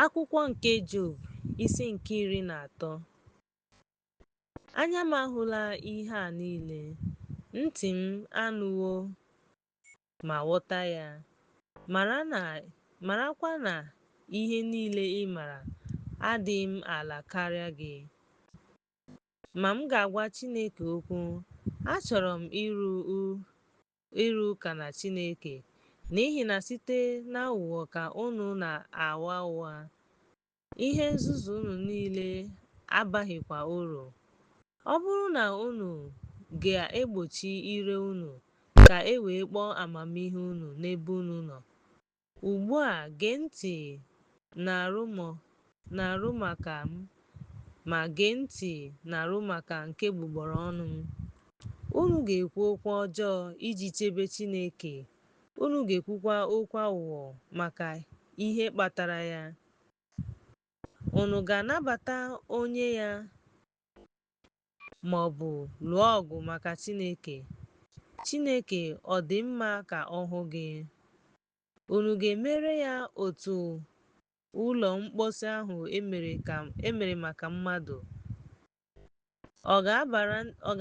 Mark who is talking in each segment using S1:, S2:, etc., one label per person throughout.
S1: Akwụkwọ nke Job, isi nke 13. Anya m ahụla ihe a niile, ntị m anụwo ma ghọta ya. Marakwa na ihe niile ị maara, adị m ala karịa gị. Ma m ga-agwa Chineke okwu, achọrọ m ịrụ ụka na Chineke, n'ihi na site n'aghụghọ ka unu na-agha ụgha, ihe nzuzu unu niile abaghịkwa uru. Ọ bụrụ na unu ga-egbochi ire unu, ka e wee kpọọ amamihe unu n'ebe unu nọ. Ugbu a gee ntị n'arụmụka m, ma gee ntị n'arụmụka nke egbugbere ọnụ m. Unu ga-ekwu okwu ọjọọ iji chebe Chineke, unu ga-ekwukwa okwu aghụghọ maka ihe kpatara ya. Unu ga-anabata onye ya ma ọ bụ lụọ ọgụ maka Chineke? Chineke ọ dị mma ka ọ hụ gị? Unu ga-emere ya otu ụlọ mposi ahụ e mere maka mmadụ? Ọ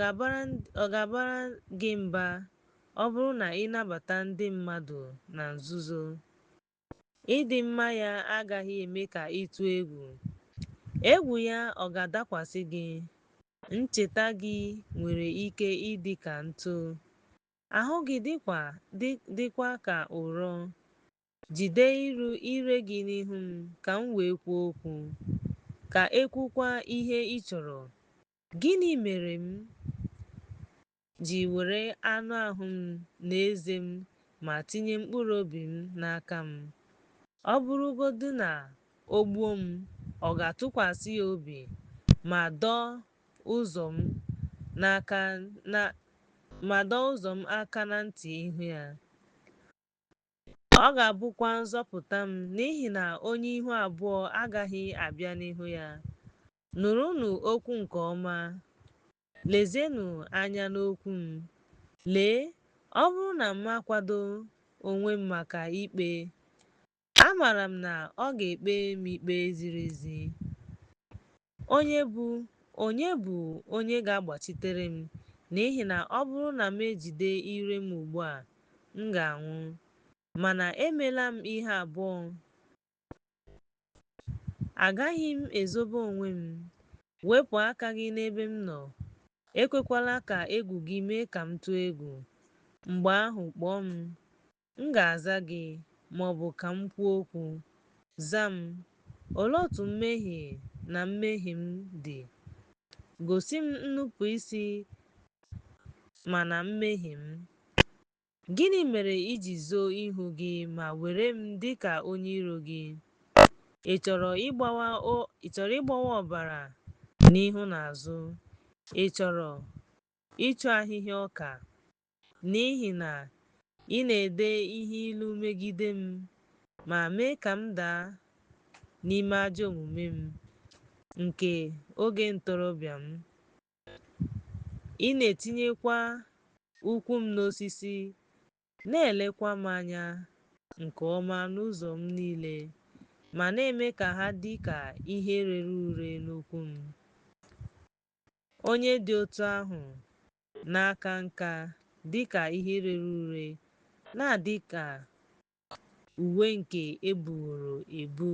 S1: ga-abara gị mba ọ bụrụ na ị nabata ndị mmadụ na nzuzo? Ịdị mma ya agaghị eme ka ị tụọ egwu. Egwu ya ọ ga-adakwasị gị? Ncheta gị nwere ike ịdị ka ntụ, ahụ gị dịkwa ka ụrọ. Jide ire gị n'ihu m ka m wee kwuo okwu, ka e kwuokwa ihe ị chọrọ. Gịnị mere m ji were anụ ahụ m na eze m ma tinye mkpụrụ obi m n'aka m? Ọ bụrụgodị na o gbuo m, ọ ga-atụkwasị ya obi ma dọọ ụzọ m aka na ntị ihu ya. Ọ ga-abụkwa nzọpụta m, n'ihi na onye ihu abụọ agaghị abịa n'ihu ya. Nụrụnụ okwu nke ọma, lezienụ anya n'okwu m. Lee, ọ bụrụ na m akwado onwe m maka ikpe, amaara m na ọ ga-ekpe m ikpe ziri ezi. Onye bụ onye ga-agbachitere m? N'ihi na ọ bụrụ na m ejide ire m ugbu a, m ga-anwụ. Mana emeela m ihe abụọ: agaghị m ezobe onwe m. Wepụ aka gị n'ebe m nọ, ekwekwala ka egwu gị mee ka m tụọ egwu. Mgbe ahụ kpọọ m, m ga-aza gị, ma ọ bụ ka m kwuo okwu, zaa m. Olee otú mmehie na mmehie m dị? Gosi m nnupụisi ma na mmehie m. Gịnị mere i ji zoo ihu gị ma were m dị ka onye iro gị? Ị chọrọ ịgbawa ọbara n'ihu na azụ? Ị chọrọ ịchụ ahịhịa ọka? N'ihi na ị na-ede ihe ilu megide m ma mee ka m daa n'ime ajọ omume m nke oge ntorobịa m. Ị na-etinyekwa ụkwụ m n'osisi, na-elekwa m anya nke ọma n'ụzọ m niile, ma na-eme ka ha dị ka ihe rere ure n'ụkwụ m. Onye dị otu ahụ na-aka nka dị ka ihe rere ure, na-adị ka uwe nke e buworo ebu.